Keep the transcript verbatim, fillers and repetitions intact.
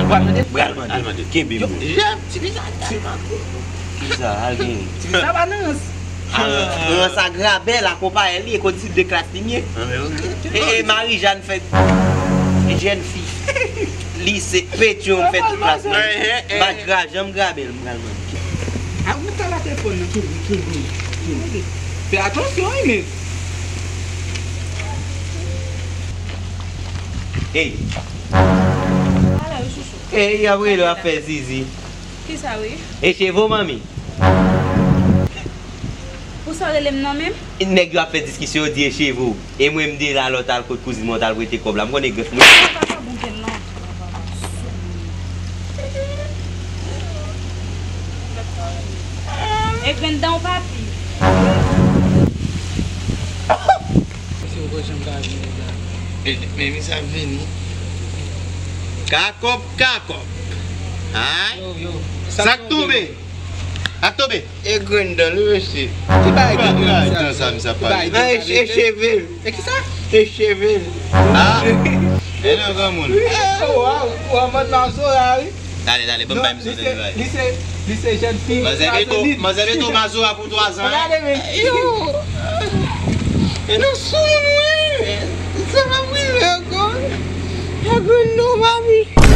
al mande. Al mande. Al mande. Kenbe m. Jèf, ti vizaj sa. Kisa, al gen. Ti vizaj pa nan rans. Al, rans a grabèl, akonpaye li, e kondisip de klas li m ye. E, e Marijàn fè jèn fi. Lise, Petyon fè tout klas mwen. M pa gra-, janm grabèl, m pral mande. A ou ka la telefòn nan, kenbe, kenbe, kenbe. Fè atansyon, wi, men. Ey. Ala, wi, chouchou. Ey, y ap rele w ap fè zizi. Kisa, wi? E cheve w, manmi? Pou sa w rele m nan menm? Nèg yo ap fè diskisyon, yo di e cheve w. E mwen, m de la, lòt al kot kouzin mwen, t al prete kòb la. M konnen grèf mwen. Papa, bon, gen non. E grenn dan w, papi. Mesye, ou pa janm ka vini la. Men, men, men sa vini. Kakòp, kakòp. Ay. Yo, yo. Sa k tonbe? Ak tonbe. E grenn dan li, mesye. Ki bagay grenn dan sa, misye ap pale? Nan e, e cheve l. E kisa? E cheve l. Ah. E nan granmoun. Waw, w an mòd mazora, wi. Dale, dale, ban m bay misye de bagay. Li se, li se jèn fi. Manzè beto, manzè beto mazora pou twa zan. Gade, men. Yo. E nan sou moun, wi. Sa pa prive ankò. E grenn dan, papi.